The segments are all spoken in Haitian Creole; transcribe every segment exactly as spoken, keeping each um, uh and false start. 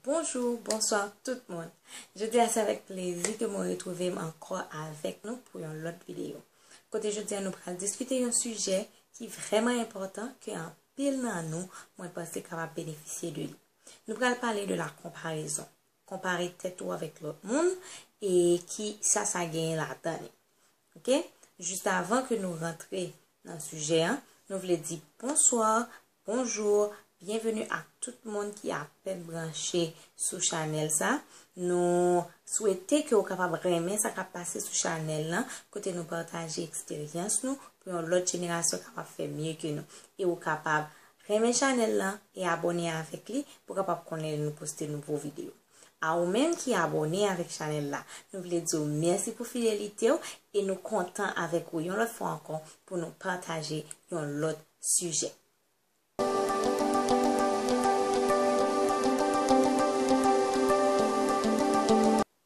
Bonjou, bonswa tout moun. Jodi a se avèk plezi ke mwen retwouve m ankò avèk nou pou yon lòt videyo. Kote jodi a nou pral diskite yon sijè ki vrèman enpòtan ke anpil nan nou mwen panse kapab benefisye de li. Nou pral pale de la konparezon. Konpare tèt ou avèk lòt moun e ki sa sa genyen ladan li. Ok? Jis avan ke nou rantre nan sijè an, nou vle di bonswa, bonjou, byenveni ak tout moun ki apèn branche sou chanèl sa. Nou swete ke w kapab renmen sa k ap pase sou chanèl lan, kote nou pataje eksperyans nou pou yon lòt jenerasyon kapab fè mye ke nou. E ou kapab renmen chanèl lan e abòne avèk li pou w kapab konnen lè nou poste nouvo videyo. A ou menm ki abòne avèk chanèl la, nou vle di w mèsi pou fidelite w e nou kontan avèk ou yon lòt fwa ankò pou nou pataje yon lòt sijè.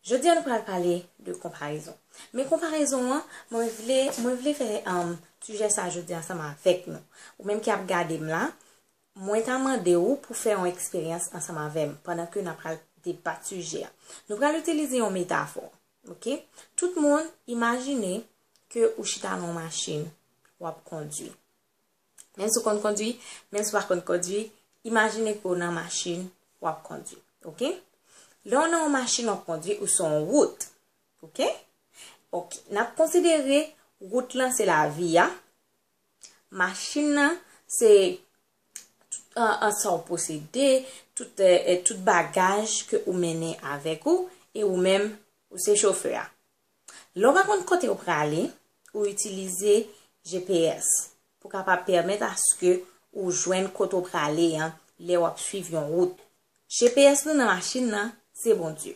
Jodi a nou pral pale de konparezon. Men konparezon an, mwen vle, mwen vle fè um, sijè sa jodi ansanm avèk nou. Ou menm ki ap gade m la, mwen ta mande w pou fè yon eksperyans ansanm avè m pandan ke n ap pral debat sijè a. Nou pral itilize yon metafò, ok? Tout moun, imajine ke ou chita nan yon machin, w ap kondui. Menm si w konn kondui, menm si w pa konn kondui, imajine ke w nan machin, w ap kondui, ok? Lè w nan yon machin, w ap kondui, ou sou yon wout, ok? Ok, n ap konsidere wout lan se lavi a, machin nan se tout an, an sa w posede, tout, eh, eh, tout bagaj ke ou mennen avèk ou, e ou menm, ou se chofè a. Lè w pa konn kote w prale, ou itilize G P S pou kapab pèmèt aske ou jwenn kote w prale an lè w ap swiv yon wout. G P S nou nan machin nan, se Bondye.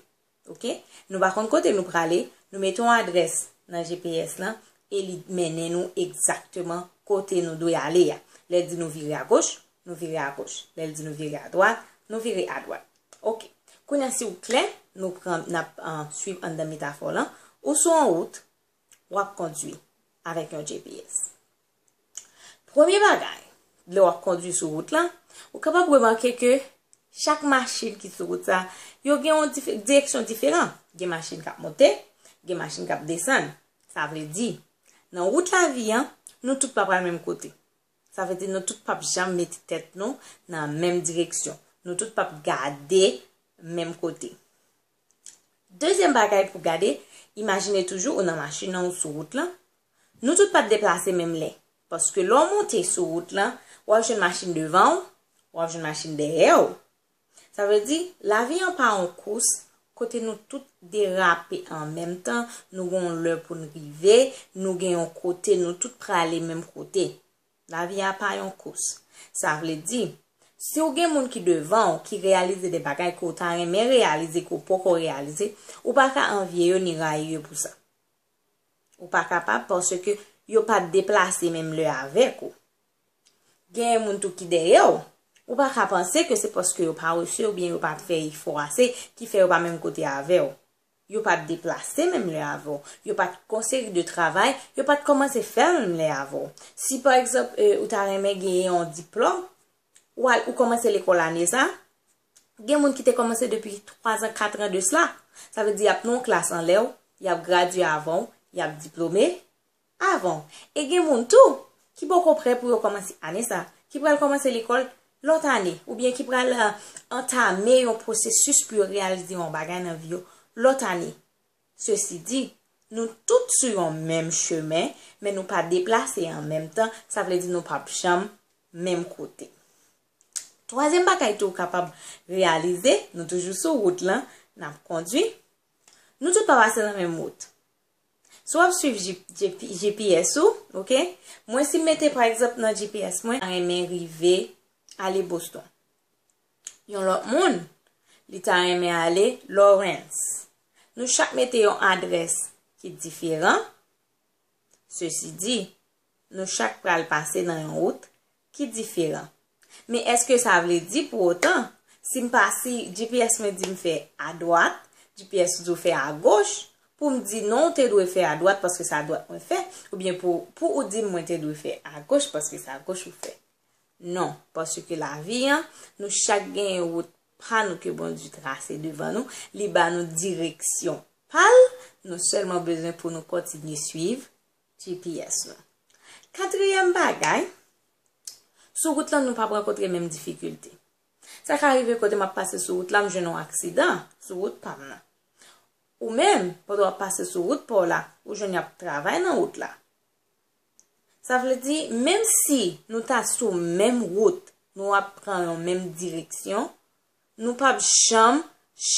Ok? Nou pa konn kote nou prale, nou mete yon adrès nan G P S lan e li mennen nou egzakteman kote nou dwe ale a. Lè l di nou vire agoch, nou vire agoch. Lè l di nou vire adwat, nou vire adwat. Ok. Kounye a, si w klè, nou pran, n ap, ah, swiv anndan metafò lan. Ou sou yon wout, w ap kondui avèk yon G P S. Premye bagay, lè w ap kondui sou wout lan, ou kapab remake ke chak machin ki sou wout sa, yo gen yon dif-, direksyon diferan. Gen machin k ap monte, gen machin k ap desann. Sa vle di, nan wout lavi an, nou tout pa pral menm kote. Sa vle di nou tout p ap janm mete tèt nou nan menm direksyon. Nou tout p ap gade menm kote. Dezyèm bagay pou gade, imajine toujou ou nan machin nan ou sou wout lan. Nou tout p ap deplase menm lè. Paske lè w monte sou wout lan, w ap jwenn machin devan w, w ap jwenn machin dèyè w. Sa vle di, lavi an pa yon kous kote nou tout derape an menm tan, nou gen yon lè pou n rive, nou gen yon kote, nou tout prale menm kote. Lavi a pa yon kous. Sa vle di, si w gen moun ki devan w ki reyalize de bagay ke w ta renmen reyalize ke w poko reyalize, ou pa ka anvye yo ni rayi yo pou sa. Ou pa kapab paske yo pa t deplase menm lè avèk ou. Genyen moun tou ki dèyè w. Ou pa ka panse ke se paske yo parese oubyen yo pa t fè efò ase ki fè yo pa menm kote avè w. Yo pa t deplase menm lè avè w. Yo pa t gon seri de travay, yo pa t kòmanse fè l menm lè avè w. Si pa egzanp, eh, ou ta renmen genyen yon diplòm, ou al, ou kòmanse lekòl ane sa, gen moun ki te kòmanse depi twa zan, kat an de sla. Sa vle di y ap nan yon klas anlè w, y ap gradye avan w, y ap diplome avan w. E gen moun tou ki poko prè pou yo kòmanse ane sa, ki pral kòmanse lekòl lòt ane, oubyen ki pral, eh, antame yon pwosesis pou yo reyalize yon bagay nan vi yo lòt ane. Sesi di, nou tout sou yon menm chemen, men nou pa deplase an menm tan, sa vle di nou p ap janm menm kote. Twazyèm bagay tou ou kapab reyalize, nou toujou sou wout lan, n ap kondui. Nou tout pa pase nan menm wout. Si w ap swiv G-, G P S ou, ok? Mwen si m mete pa egzanp nan G P S mwen, mwen renmen rive ale Boston. Yon lòt moun, li ta renmen ale Lawrence. Nou chak mete yon adrès ki diferan. Sesi di, nou chak pral pase nan yon wout ki diferan. Men èske sa vle di pou otan, si m pa, si G P S mwen di m fè adwat, G P S ou di w fè agoch, pou m di non, ou te dwe fè adwat paske se adwat mwen fè, oubyen pou, pou ou di m mwen te dwe fè agoch paske se agoch ou fè? Non, paske lavi an, nou chak gen wout pa nou ke Bondye trase devan nou, li ba nou direksyon pa l, nou sèlman bezwen pou nou kontinye swiv G P S nou. Katriyèm bagay, sou wout lan nou p ap rankontre menm difikilte. Sa ka rive kote m ap pase sou wout la, m jwenn yon aksidan sou wout pa m nan. Ou menm, pandan w ap pase sou wout pa w la, ou jwenn y ap travay nan wout la. Sa vle di, menm si nou ta sou menm wout, nou ap pran yon menm direksyon, nou p ap janm,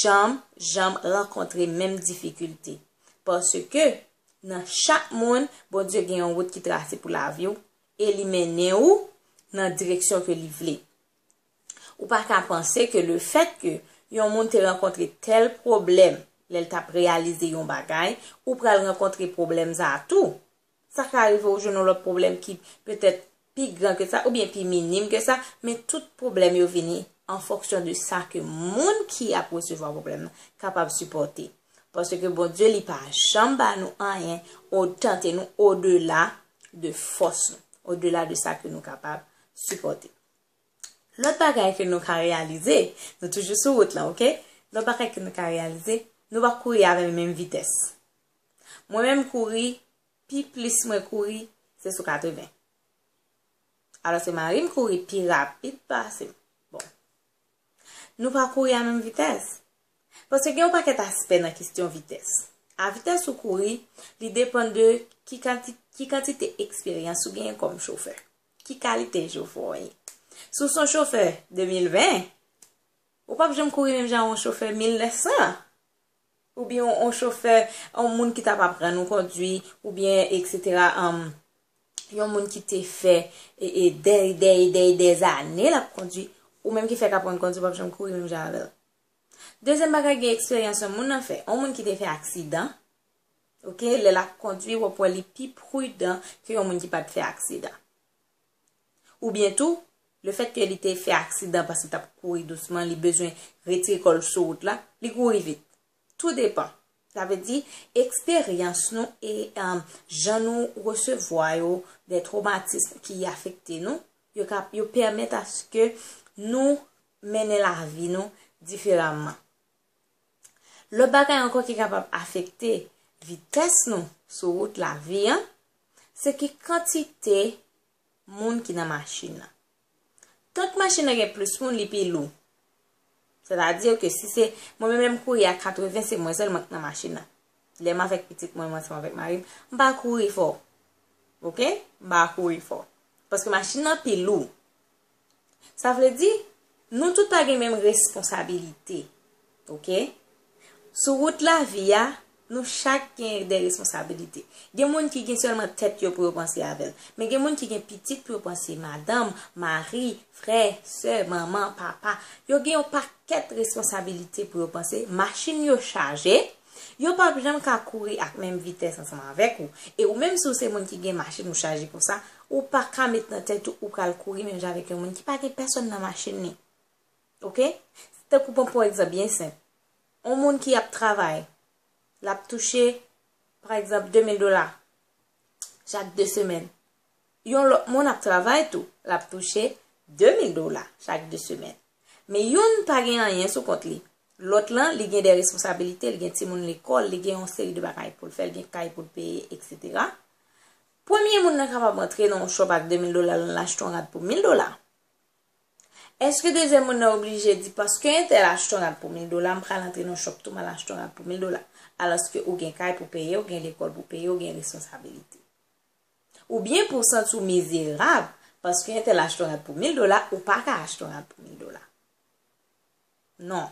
janm, janm rankontre menm difikilte. Paske nan chak moun, Bondye gen yon wout ki trase pou lavi w e li mennen ou nan direksyon ke li vle. Ou pa ka panse ke lefèt ke yon moun te rankontre tèl pwoblèm lè l t ap reyalize yon bagay, ou pral rankontre pwoblèm sa a tou. Sa ka rive ou jwenn yon lòt pwoblèm ki petèt pi gran ke sa oubyen pi minim ke sa, men tout pwoblèm yo vini an fonksyon de sa ke moun ki ap resevwa pwoblèm nan kapab sipòte. Paske Bondye li pa janm ba nou anyen, ou tante nou odela de fòs nou, odela de sa ke nou kapab sipòte. Lòt bagay ke nou ka reyalize, nou toujou sou wout lan, oke? Lòt bagay ke nou ka reyalize, nou pa kouri avè menm vitès. Mwen menm kouri, pi plis mwen kouri, se sou katreven. Alòske mari m kouri pi rapid pase m. Bon. Nou pa kouri a menm vitès. Paske gen yon pakèt aspè nan kesyon vitès. A vitès ou kouri, li depann de ki kanti-, ki kantite eksperyans ou genyen kòm chofè. Ki kalite chofè w ye. Si w se yon chofè de mil ven, ou p ap janm kouri menm jan yon chofè mil nèf san. Oubyen yon, yon chofè, yon moun ki t ap aprann ou kondwi, oubyen, etsetera, um, yon moun ki te fè e, e, dè, dè, dè, dè zane l ap kondwi, ou menm ki fèk aprann kondwi, w p ap janm kouri menm jan avè l. Dezyèm bagay, gen eksperyans yon moun nan fè. Yon moun ki te fè aksidan, oke, lè l ap kondwi, w ap wè li pi pridan ke yon moun ki pa t fè aksidan. Oubyen tou, lefèt ke li te fè aksidan paske l t ap kouri dousman, li bezwen retire kò l sou wout la, li kouri vit. Tou depan. Sa vle di, eksperyans nou e, um, jan nou resevwa yo, de twomatis ki afekte nou, yo ka, yo pèmèt aske nou mennen lavi nou diferaman. Lòt bagay ankò ki kapab afekte vitès nou sou wout lavi an, se ki kantite moun ki nan machin nan. Tank machin nan gen plis moun, li pi lou. Sètadi ke si se mwen menm lè m kouri a katreven, se mwen sèlman k nan machin nan. Lè m avèk pitit mwen, mwen ansanm avèk mari m, m pa kouri fò. Oke? M pa kouri fò. Paske machin nan pi lou. Sa vle di, nou tout pa gen menm responsabilite. Oke? Sou wout lavi a, nou chak gen de responsabilite. Gen moun ki gen sèlman tèt yo pou yo panse avè l. Men gen moun ki gen pitit pou yo panse, madanm, mari, frè, sè, manman, papa. Yo gen yon pakèt responsabilite pou yo panse. Machin yo chaje. Yo p ap janm ka kouri ak menm vitès ansanm avèk ou. E ou menm si w se moun ki gen machin ou chaje konsa, ou pa ka met nan tèt ou ou pral kouri menm jan avèk yon moun ki pa gen pèsòn nan machin li. Oke? Tankou pran pou egzanp byen senp. Yon moun ki ap travay, l ap touche, pa egzanp, de mil dola chak de semèn. Yon lòt moun ap travay tou, l ap touche de mil dola chak de semèn. Men youn pa gen anyen sou kont li. Lòt lan, li gen de responsabilite, li gen timoun lekòl, li gen yon seri de bagay pou l fè, li gen kay pou l peye, etsetera. Premye moun nan kapab antre nan yon chòp ak de mil dola, l al achte yon rad pou mil dola. Èske dezyèm moun nan oblije di, "Paske entèl achte yon rad pou mil dola, m pral antre nan chòp tou, m al achte yon rad pou mil dola"? Alòske ou gen kay pou peye, ou gen lekòl pou peye, ou gen responsabilite. Oubyen pou w santi w mizerab, paske entèl achte yon rad pou mil dola, ou pa ka achte yon rad pou mil dola. Non.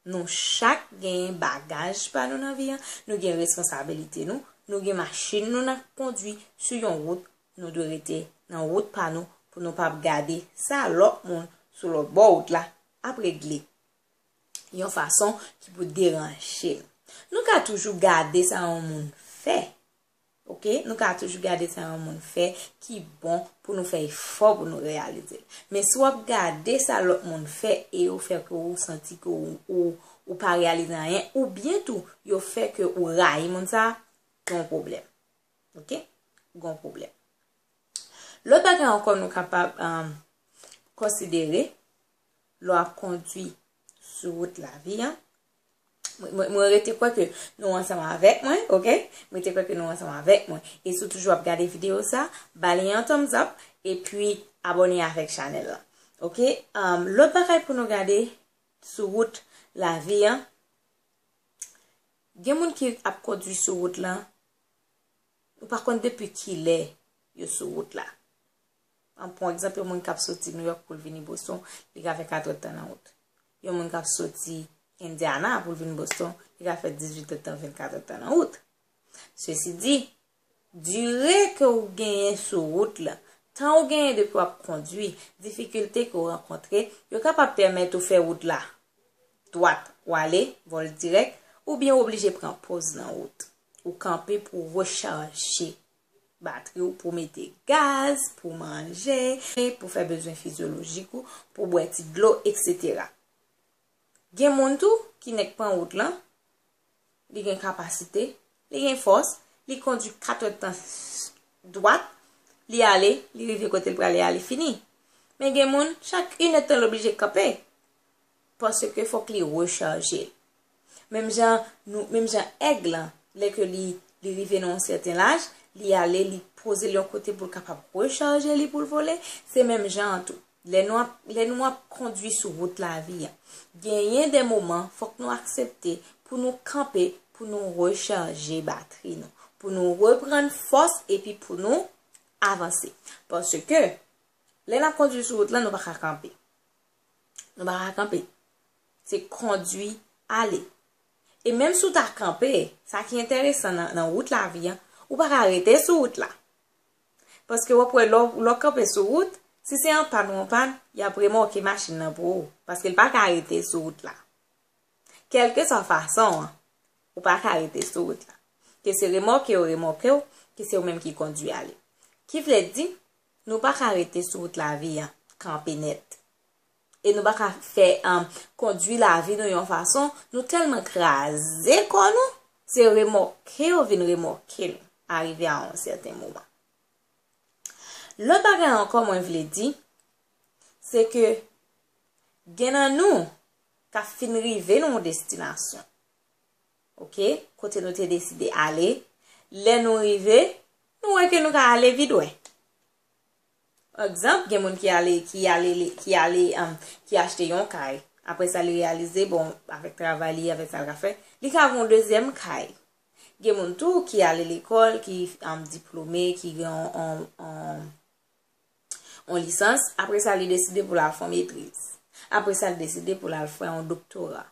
Nou chak gen bagaj pa nou nan vi an, nou gen responsabilite nou, nou gen machin nou nan kondwi sou yon wout, nou dwe rete nan wout pa nou pou nou p ap gade sa lòt moun sou lòt bò wout la ap regle yon fason ki pou deranje nou. Nou ka toujou gade sa yon moun fè. Oke? Nou ka toujou gade sa yon moun fè ki bon pou nou fè efò pou nou reyalize l. Men si w ap gade sa lòt moun fè e yo fè ke ou santi ke ou, ou, ou pa reyalize anyen, oubyen tou yo fè ke ou rayi moun sa, gen yon pwoblèm. Oke? Gen yon pwoblèm. Lòt bagay ankò nou kapab, um, konsidere lè w ap kondwi sou wout lavi an. Mwen, mwen, mwen rete kwè ke nou ansanm avèk mwen, oke? Mwen rete kwè ke nou ansanm avèk mwen. E si w toujou ap gade videyo sa, ba li yon thumbs up, epi abòne avèk chanèl la. Oke? Um, lòt bagay pou nou gade sou wout lavi an, gen moun ki ap kondui sou wout lan, ou pa konn depi kilè yo sou wout la. An pran egzanp, yon moun k ap soti Nouyòk pou l vini Boston, li ka fè katrè tan nan wout. Yon moun k ap soti Indiana pou l vin Boston, li ka fè dizuit èdtan, vennkatrè tan nan wout. Sesi di, dire ke w genyen sou wout la, tan ou genyen depi w ap kondui, difikilte ke w rankontre, yo kapab pèmèt ou fè wout la dwat, w ale, vòl dirèk, oubyen w oblije pran poz nan wout. Ou kanpe pou w rechaje batri w, pou w mete gaz, pou w manje, pou w fè bezwen fizyolojik ou, pou w bwè ti dlo, etsetera. Gen moun tou ki nèk pran wout lan, li gen kapasite, li gen fòs, li kondui katrè tan dwat, li ale, li rive kote l prale a, li fini. Men gen moun, chak inèdtan l oblije kanpe, paske fòk li rechaje l. Menm jan nou, menm jan èg lan, lè ke li, li rive nan yon sèten laj, li ale, li poze l yon kote pou l kapab rechaje li pou l vole, se menm jan an tou. Lè nou ap, lè nou ap kondui sou wout lavi an, genyen de moman, fòk nou aksepte pou nou kanpe, pou nou rechaje batri nou, pou nou reprann fòs epi pou nou avanse. Paske, lè n ap kondui sou wout lan, nou pa ka kanpe. Nou pa ka kanpe. Se kondui ale. E menm si w ta kanpe, sa ki enteresan nan, nan wout lavi an, ou pa ka rete sou wout la. Paske w ap wè lè w, lè w kanpe sou wout, si se an pàn ou an pàn, y ap remòke machin nan pou ou. Paske l pa ka rete sou wout la. Kèlkeswa fason an, ou pa ka rete sou wout la. Ke se remòke yo remòke w, ke se ou menm ki kondui ale. Ki vle di, nou pa ka rete sou wout lavi an, kanpe nèt. E nou pa ka fè, um, kondui lavi nou yon fason, nou tèlman kraze kò nou, se remòke yo vin remòke nou, arive a yon sèten moman. Lòt bagay ankò mwen vle di, se ke gen nan nou k ap fin rive nan yon destinasyon. Oke? Kote nou te deside ale. Lè nou rive, nou wè ke nou ka ale pi lwen. Egzanp, gen moun ki ale, ki ale, ki ale, um, ki achte yon kay. Apre sa, li reyalize, bon, avèk travay li, avèk sa l ka fè, li ka gen yon dezyèm kay. Gen moun tou ki ale lekòl, ki, um, diplome, ki gen yon, yon, yon, yon lisans. Apre sa, li deside pou l al fè yon metriz. Apre sa, li deside pou l al fè yon doktora.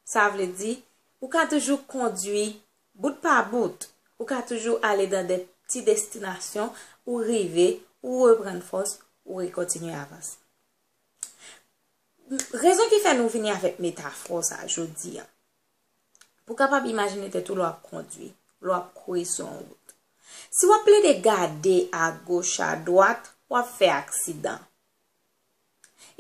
Sa vle di, ou ka toujou kondui bout pa bout. Ou ka toujou ale nan de ti destinasyon, ou rive, ou reprann fòs, ou rekontinye avanse. Rezon ki fè nou vini avèk metafò sa jodi a, pou w kapab imajine tèt ou lè w ap kondui, lè w ap kouri sou yon wout. Si w ap plede gade agoch, adwat, w ap fè aksidan.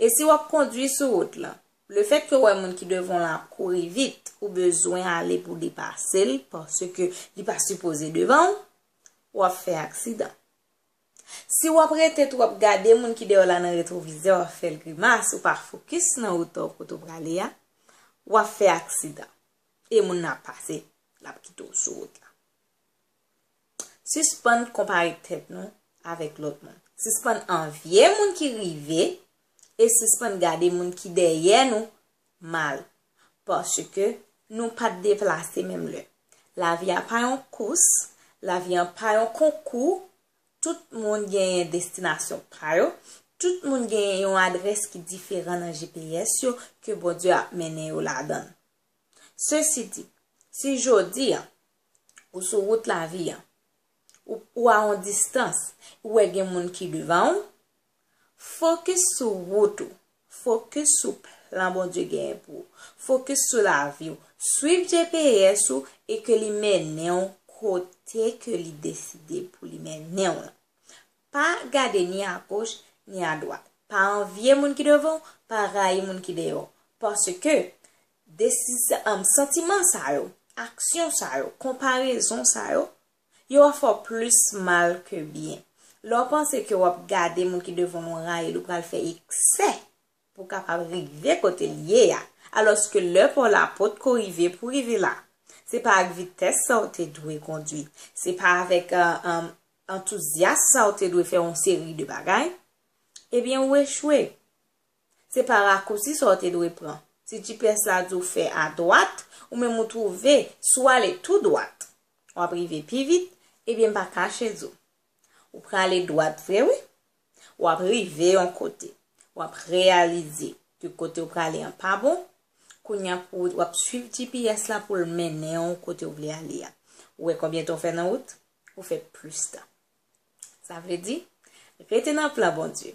E si w ap kondui sou wout lan, lefèt ke w wè moun ki devan w lan ap kouri vit, ou bezwen ale pou depase l, paske li pa sipoze devan w, w ap fè aksidan. Si w ap rete tou ap gade moun ki dèyè w la nan retwovizè, w ap fè l grimas, ou pa fokis nan wout ou kote w prale a, w ap fè aksidan. E moun nan ap pase, l ap kite w sou wout la. Sispann konpare tèt nou avèk lòt moun. Sispann anvye moun ki rive e sispann gade moun ki dèyè nou mal. Paske nou pa t deplase menm lè. Lavi a pa yon kous, lavi a pa yon konkou. Tout moun genyen destinasyon pa yo. Tout moun genyen yon adrès ki diferan nan G P S yo ke Bondye ap mennen yo ladan l. Sesi di, si jodi a, ou sou wout lavi an, ou, ou a yon distans, ou wè gen moun ki devan w, fokis sou wout ou, fokis sou plan Bondye genyen pou ou, fokis sou lavi w, swiv G P S ou e ke li mennen w kote ke li deside pou li mennen w lan. Pa gade ni agoch, ni adwat. Pa anvye moun ki devan w, pa rayi moun ki dèyè w. Paske, desi-, um, santiman sa yo, aksyon sa yo, konparezon sa yo, yo ap fè w plis mal ke byen. Lè w panse ke w ap gade moun ki devan w rayi l, ou pral fè eksè pou w kapab rive kote l ye a. Alòske lè pa w la potko rive pou rive la. Se pa ak vitès sa w te dwe kondwi. Se pa avèk, uh, um, antouzyas sa w te dwe fè yon seri de bagay. Ebyen, ou echwe. Se pa rakousi sa w te dwe pran. Si G P S la di w fè adwat, ou menm ou twouve, si w ale tou dwat, w ap rive pi vit, ebyen, m pa kache di w. Ou prale dwat vre, wi. W ap rive yon kote. W ap reyalize ke kote w prale an pa bon. Kounye a pou w ap swiv G P S la pou l mennen w kote w vle ale a. Ou wè konbyen tan w fè nan wout? Ou fè plis tan. Sa vle di, rete nan plan Bondye.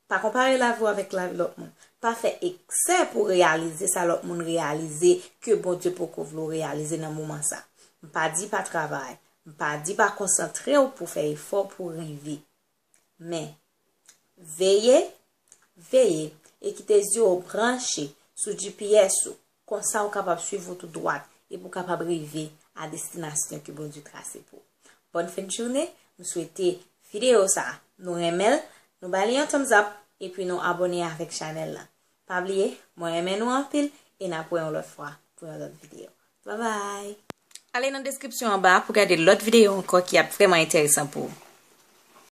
Pa konpare lavi w avèk lavi lòt moun. Pa fè eksè pou reyalize sa lòt moun reyalize ke Bondye poko vle w reyalize nan moman sa. M pa di pa travay. M pa di pa konsantre w pou fè efò pou rive. Men, veye, veye, e kite zye w branche sou G P S ou. Konsa w kapab swiv wout ou dwat epi w kapab rive a destinasyon ke Bondye trase pou ou. Bòn fen jounen, m swete videyo sa a nou renmen l, nou ba li yon thumbs up, epi nou abòne avèk chanèl la. Pa bliye, mwen renmen nou anpil, e n ap wè yon lòt fwa pou yon lòt videyo. Bye bye! Ale nan deskripsyon anba pou gade lòt videyo ankò ki ap vrèman enteresan pou ou.